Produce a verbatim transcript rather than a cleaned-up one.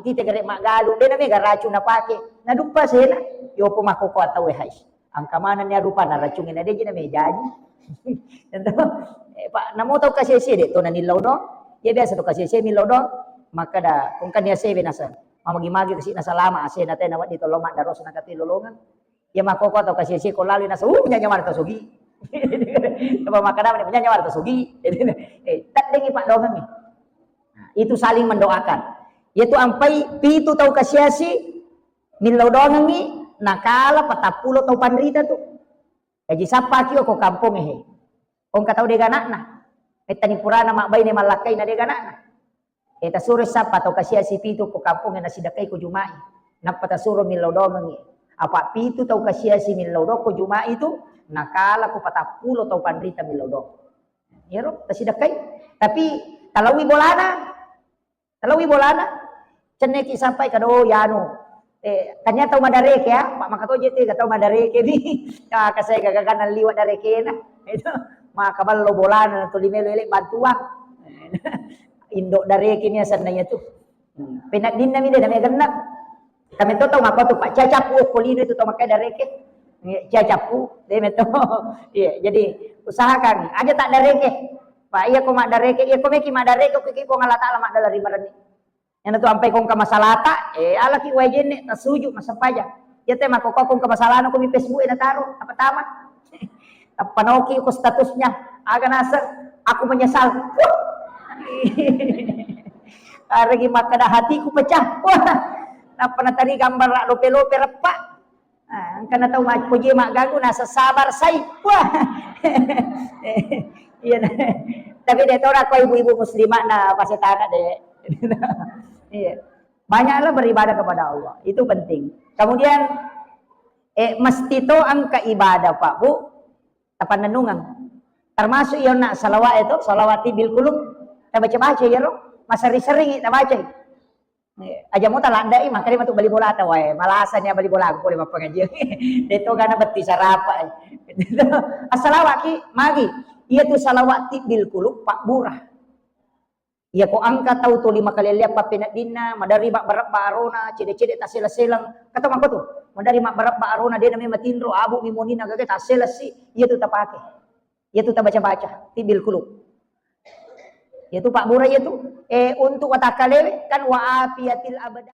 Kita gare maggalu, de na mega racung napake. Naduppa sena, yopo makkoko tau hai. Angka manenni rupanna racungnge na de ji na mejaji. Tentu, eh, Pak, namo tau kasi-asi de to na nillau do. Ya biasa to kasi-asi millau do. Makkeda, kongka ni asewe nasa. Mamagi-magi kasi na salama, asena te na waddi tolong maddaros na kati lolongan. Ya makkoko tau kasi-asi ko lali nasa, uh, nyanya mara tau sugi. Apa makkeda mani, nyanya mara tau sugi. Eh, taddengi paddoangengngi. Nah, itu saling mendoakan. Yaitu ampai pitu tau kasi-asi millau doangengngi, nakala patappulo tau panrita tu. Jaji sappaki ko kampongnge he. Engka tau de gana'na. Mettani purana mabbaine mallakkaina de gana'na. E, tasuro sappa tau kasi-asi pitu ko kampongnge nasidakkai ko Juma'i. Nappa tasuro millau doangengngi. Apa pitu tau kasi-asi millau doang ko Juma'i tu, nakala ko patappulo tau panrita millau doang. Iyaro tasidakkai. Tapi talaui bolana. Talaui bolana. Cenneki sampai kado yanu. Eh, tania tau madareke ya, Pak, maka to jete ga tau madareke ni. Ah, kasai gaga liwa darekena. Itu maka ballo bolana tuli melo ele bantuang. Indo dareke ni asanna iya tu. Hmm. Penaddinna mi de na mega genna. Kami to tau maka tu, Pak, cacappu okko lino itu tau makai dareke. Iya, cacappu, de meto. Iya, jadi usahakan aja tak dareke. Pak, iya ko maddareke, iya ko meki maddareke, ko ki Puang Allah Taala maddala ri marenni. Iyana tu ampai ko engka masalata, eh, alaki wae jenne, tasuju, massempajang. Iya te makkoko ko engka masalana ko mi Facebook e nataro, apa tama. Tappa noki ko statusnya, aga naseng, aku menyesal. Wah. Aregi makkeda hatiku pecah. Wah. Nappa natari gambar lope-lope reppa. Ah, engka na tau mappoji magganggu, nasa sabar sai. Wah. Iya. Tapi de tora ko ibu-ibu muslimah na pasetana de. Iya. Banyaklah beribadah kepada Allah. Itu penting. Kemudian, eh, mesti to engka ibadah, Pak, Bu, tapannennungeng. Termasuk iya na salawat itu, salawat tibbil qulub. Tabaca-baca iyaro, maseri-seringi tabaca. Eh, aja mo taladdai, makanya matu bali bola ta wae. Malasani bali bola aku pole mappangajian. De to gana betti sarapa, eh. Assalawat ki, magi. Iya tu salawat tibbil qulub, pabbura. Iya ko engka tau tuli makalelleang pappeneddinna, madari mabbarebba arona, cede-cede tasseleng-seleng. Kata mako tu, madari mabbarebba arona, de nami matinro, abu mi monina gaga tasselessi, iya tu tapake. Iya tu tabaca-baca, tibbil qulub. Iya tu pabbura iya tu. Eh, untuk watakkalewe kan wa afiyatil abda.